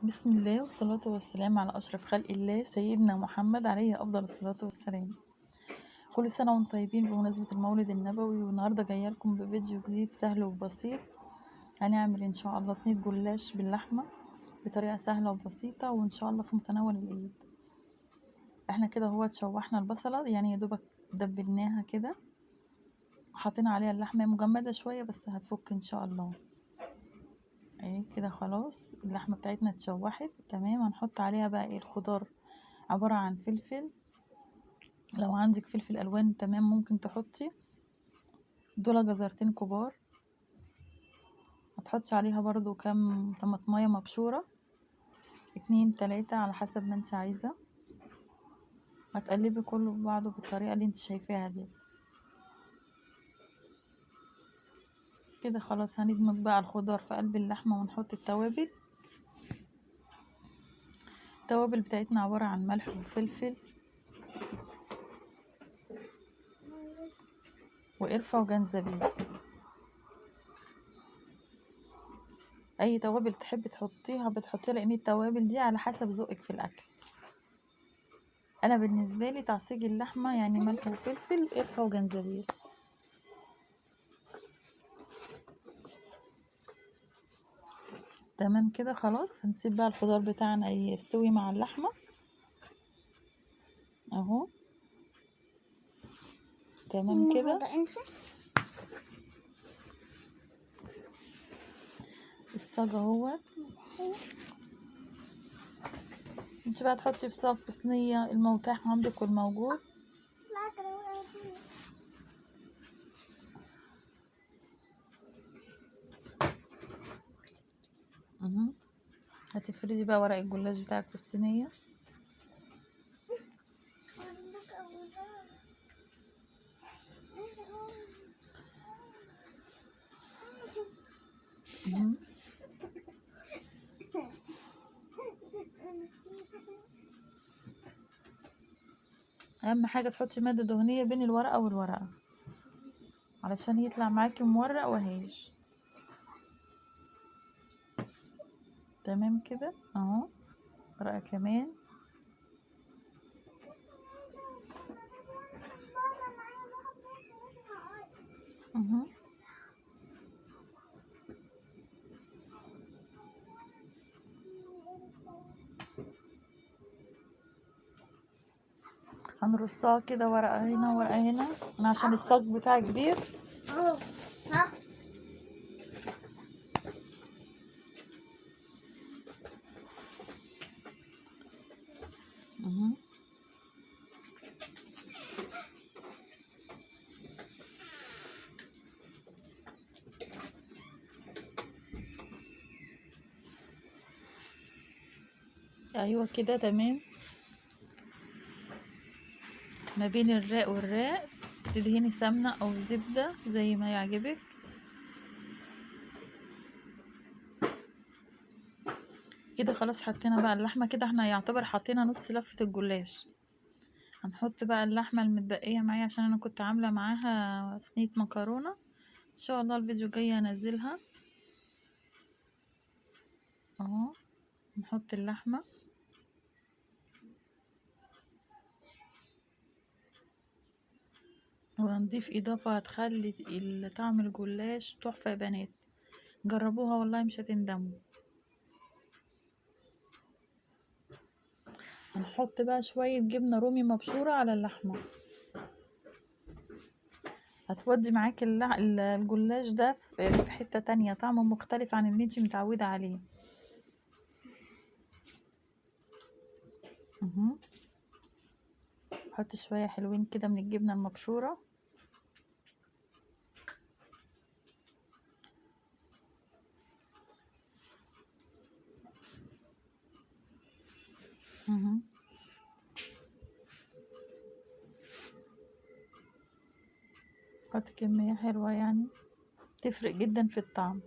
بسم الله والصلاة والسلام على أشرف خلق الله سيدنا محمد عليه أفضل الصلاة والسلام. كل سنة وانتم طيبين بمناسبة المولد النبوي. والنهاردة جاية لكم بفيديو جديد سهل وبسيط. هنعمل إن شاء الله صينية جلاش باللحمة بطريقة سهلة وبسيطة، وإن شاء الله في متناول الإيد. احنا كده هو تشوحنا البصلة، يعني يا دوبك دبلناها كده، حاطين عليها اللحمة مجمدة شوية بس هتفك إن شاء الله. اهي كده خلاص اللحمة بتاعتنا اتشوحت تمام. هنحط عليها بقى ايه الخضار، عبارة عن فلفل، لو عندك فلفل الوان تمام ممكن تحطي، دول جزرتين كبار، هتحطي عليها برضو كام طماطمايه مبشوره، 2 3 على حسب ما انت عايزه. هتقلبي كله في بعضه بالطريقة اللي انت شايفاها دي كده. خلاص هندمج بقى الخضار في قلب اللحمة ونحط التوابل. التوابل بتاعتنا عبارة عن ملح وفلفل وقرفه وجنزبيل. اي توابل تحبي تحطيها بتحطيها، لان التوابل دي على حسب ذوقك في الاكل. انا بالنسبة لي تعصيج اللحمة يعني ملح وفلفل قرفه وجنزبيل. تمام كده خلاص. هنسيب بقى الخضار بتاعنا يستوي مع اللحمة اهو. تمام كده. الصاج اهوت. انت بقى تحطي في صاج في صينية المتاح عندك والموجود. هتفردي بقى ورق الجلاش بتاعك في الصينية. اهم حاجة تحطي مادة دهنية بين الورقة والورقة علشان يطلع معاكي مورق وهايش. تمام كده اهو. ورقة كمان. هنرصها كده ورقة هنا ورقة هنا، انا عشان الصاج بتاعي كبير. ايوه كده تمام. ما بين الراء والراء تدهني سمنة او زبدة زي ما يعجبك. كده خلاص حطينا بقى اللحمة كده، احنا يعتبر حطينا نص لفة الجلاش. هنحط بقى اللحمة المتبقية معايا عشان انا كنت عاملة معاها صينية مكرونة. ان شاء الله الفيديو الجاي هنزلها اهو. نحط اللحمة وهنضيف اضافة هتخلي طعم الجلاش تحفة يا بنات، جربوها والله مش هتندموا. هنحط بقى شوية جبنة رومي مبشورة على اللحمة، هتودي معاك الجلاش ده في حتة تانية، طعمه مختلف عن اللي انتي متعودة عليه. حط شوية حلوين كده من الجبنة المبشورة. حط كمية حلوة، يعني تفرق جدا في الطعم.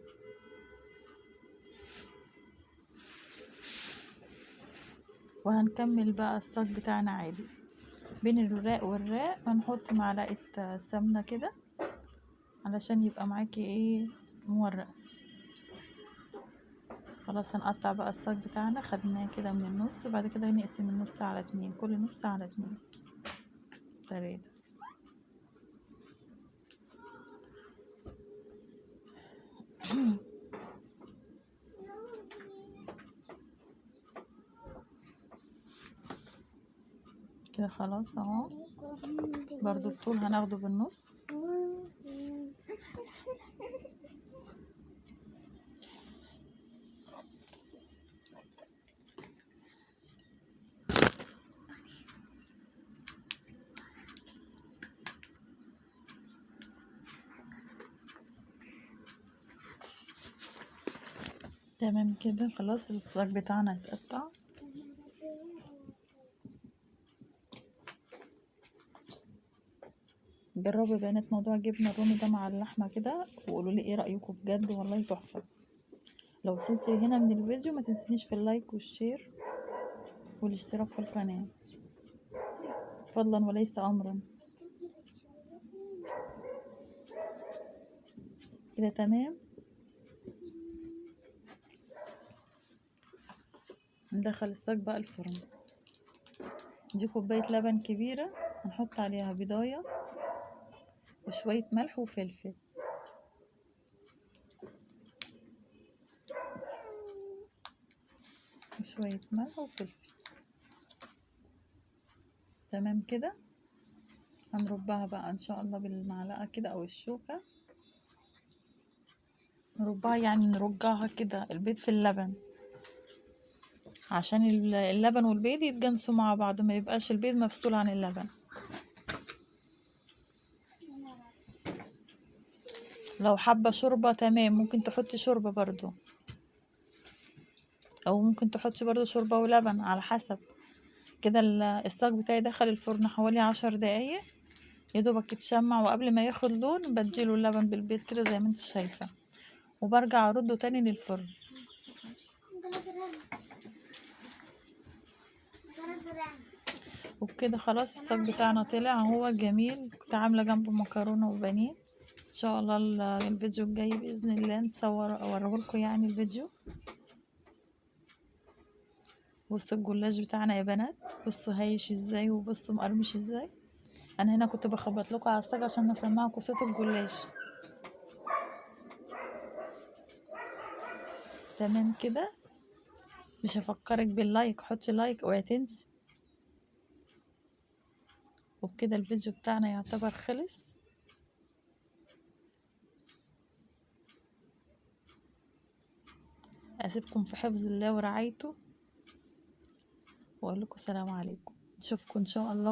وهنكمل بقى الصاج بتاعنا عادي. بين الراء والراء هنحط معلقة سمنة كده علشان يبقى معاكي ايه مورق. خلاص هنقطع بقى الصاج بتاعنا، خدناه كده من النص، وبعد كده هنقسم النص على 2، كل نص على 2 3. كده خلاص اهو. برضو الطول هناخده بالنص. تمام كده خلاص الصاج بتاعنا اتقطع. جربوا يا بنات موضوع الجبنة الرومي ده مع اللحمة كده، وقولوا لي ايه رايكم، بجد والله تحفة. لو وصلتي لهنا من الفيديو ما تنسينيش في ال like وال share والاشتراك في القناة، فضلا وليس امرا. كده تمام. ندخل الصاج بقى الفرن. دي كوباية لبن كبيرة هنحط عليها بيضايه وشوية ملح وفلفل. وشوية ملح وفلفل. تمام كده. هنربها بقى ان شاء الله بالمعلقة كده او الشوكة، نربها يعني نرجعها كده البيض في اللبن، عشان اللبن والبيض يتجانسوا مع بعض، ما يبقاش البيض مفصول عن اللبن. لو حابة شوربة تمام، ممكن تحطي شوربة برضو، او ممكن تحطي برضو شوربة ولبن على حسب كده. الصاج بتاعي دخل الفرن حوالي 10 دقايق يا دوبك يتشمع، وقبل ما ياخد لون بديله اللبن بالبيض كده زي ما انت شايفة، وبرجع ارده تاني للفرن. وبكده خلاص الصاج بتاعنا طلع اهو جميل. كنت عاملة جنبه مكرونة وبانيه. ان شاء الله الفيديو الجاي باذن الله نصور اوريه لكم يعني الفيديو. بصوا الجلاش بتاعنا يا بنات، بصوا هايش ازاي وبصوا مقرمش ازاي. انا هنا كنت بخبط لكم على الصاج عشان اسمعكم صوت الجلاش. تمام كده. مش هفكرك بال like، حطي like اوعي تنسي. وبكده الفيديو بتاعنا يعتبر خلص. اسيبكم في حفظ الله ورعايته، واقول لكم سلام عليكم. نشوفكم ان شاء الله.